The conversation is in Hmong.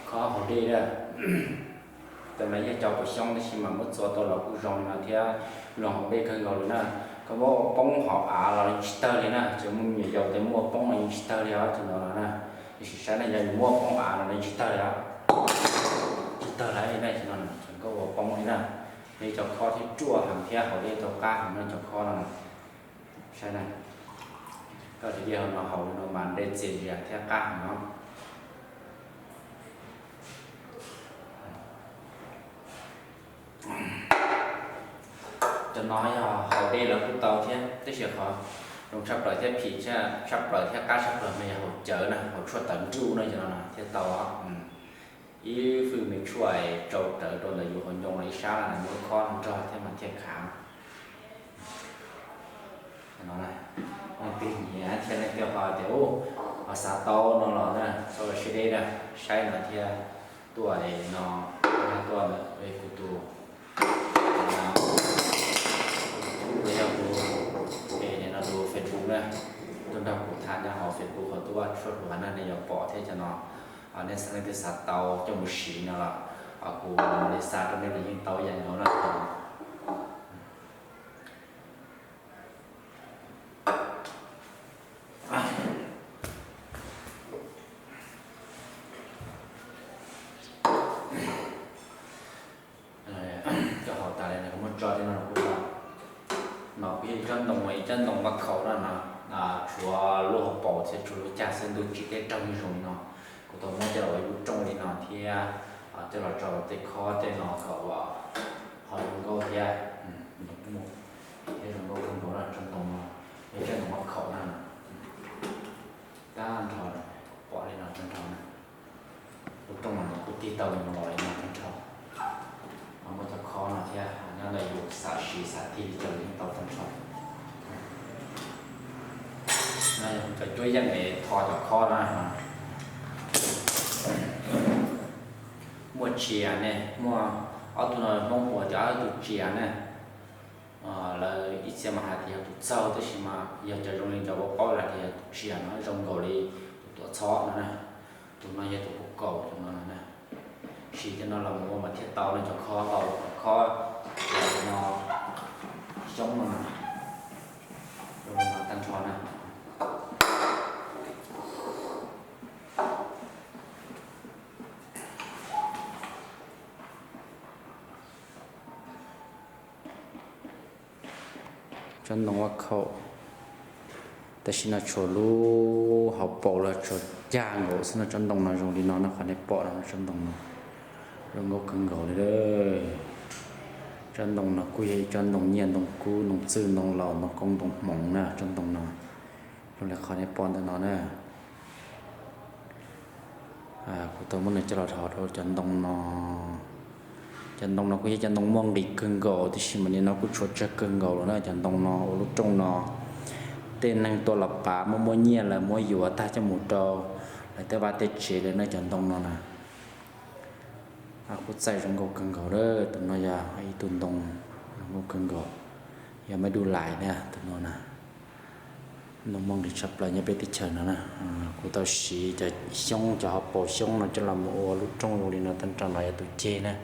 Khob haus dej na, cov no yog cov puas xyoob tab sis mas muab txua tau los kuj zoo li no thiab, los haus dej kawg nkaus li na. Koj muab ua poob hauv av los yeej tsis tawg li na, tsis muaj me nyuam yaus tias muab ua poob los yeej tsis tawg li os cov no na. Tiam sis saib na, yog yus muab ua poob av los yeej tsis tawg li os, tsis tawg li na cov no, tseem koj ua poob li na. Nws cov khob thiab ruaj heev thiab haus dej tau qab heev na cov khob no. Saib na, koj txiav dej hauv no haus li no mas dej txias zias thiab qab heev no. Cov no yog haus dej los kuj tau thiab, tab sis qhov zoo tshaj plaws thiab phim tshaj plaws thiab qab tshaj plaws mas yog haus cawv na, haus tshuaj tawv nruj na cov no thiaj tau. Ib fwj me tshuaj tsau rawv rau ntawm yus hauv ncoo los ib sab na, muab khob nrog thiab mas thiaj khav. Leej twg nyiam thiab leej twg ho tias ub, ho xav tau no los na, txhob ua siab deb na, saib no thiab tuaj no, tuaj ntawm kuv tus, tus yog kuv, no tus Facebook na, tuaj nrog kuv tham nyob hauv Facebook hauv tuaj tshuaj hlua na, nej yuav pom thiab cov no. Nej xav, leej twg xav tau coj mus siv no los kuv li xa rau nej los yeej tau ib yam nkaus na. Maj khaum no no, tshuav lub hauv paus thiab tshuav lub cag xwb, ntuj tsim teb raug zoo li no. Kuv tau muab coj los ua ib lub rooj li no thiab coj los rau tej khob tej no kom ho zoo nkauj thiab, thiab zoo nkauj kawg nkaus no tsob ntoo no, yog tsob ntoo maj khaum na. Tag nrho pom li no tag nrho na. Lub rooj no kuj tig tau li no los li no tag nrho. Ho muaj cov khob no thiab, nyob ntawm yus xav siv xav tig li cas los yeej tau tag nrho. No yog cov cuab yeej es tho cov khob na. Muaj tsia ne, muaj ob tug no Hmoob hu tias ob tug tsia ne. Lawv ib txhia mas hais tias yog tus txaug, tab sis mas yog cov zoo li cov ua paub lawm tias yog tus tsia no zoo nkaus li tus tuam txhob no na. Tus no yog tus kuv kaus tus no na. Siv cov no los mus ua mas thiaj tau no cov khob, tau cov khob, cov no, xyoob no na, zoo li no tag nrho na. Tsob ntoo maj khaum, tam sim no tshuav lub hauv paus los tshuav cag nkaus xwb no. Tsob ntoo no zoo li no na, qhov nej pom no, tsob ntoo no zoo nkauj kawg nkaus li. Tsob ntoo no kuj yog ib tsob ntoo nyiaj ntoo kub, ntoo txwj ntoo laus, ntoo koob ntoo hmoov na. Tsob ntoo no zoo li qhov nej pom ntawm no na. Kuv tau muab nws coj los dhos rau cov ntoo no. Cov ntoo no kuj yog cov ntoo muaj nqis kawg nkaus, tiam sis mas nim no kuj tshuav tsawg kawg nkaus lawm na. Cov ntoo no ua lub rooj no, tej neeg tuaj los pav muaj muaj nyiaj lawm muab yuav tag coj mus rau lawv tej vaj tej tsev lawm na. Cov ntoo no na, kuj txaij zoo nkauj kawg nkaus lawm. Tus no yog ib tug ntoo zoo nkauj kawg nkaus, yog maiv duj lais na tus no na. Ntoo muaj nqis tshaj plaws nyob peb teb chaws no na. Kuv tau siv cov xyoob, cov hauv paus xyoob no coj los mus ua lub rooj zoo li no tag nrho no yog tus ceg na.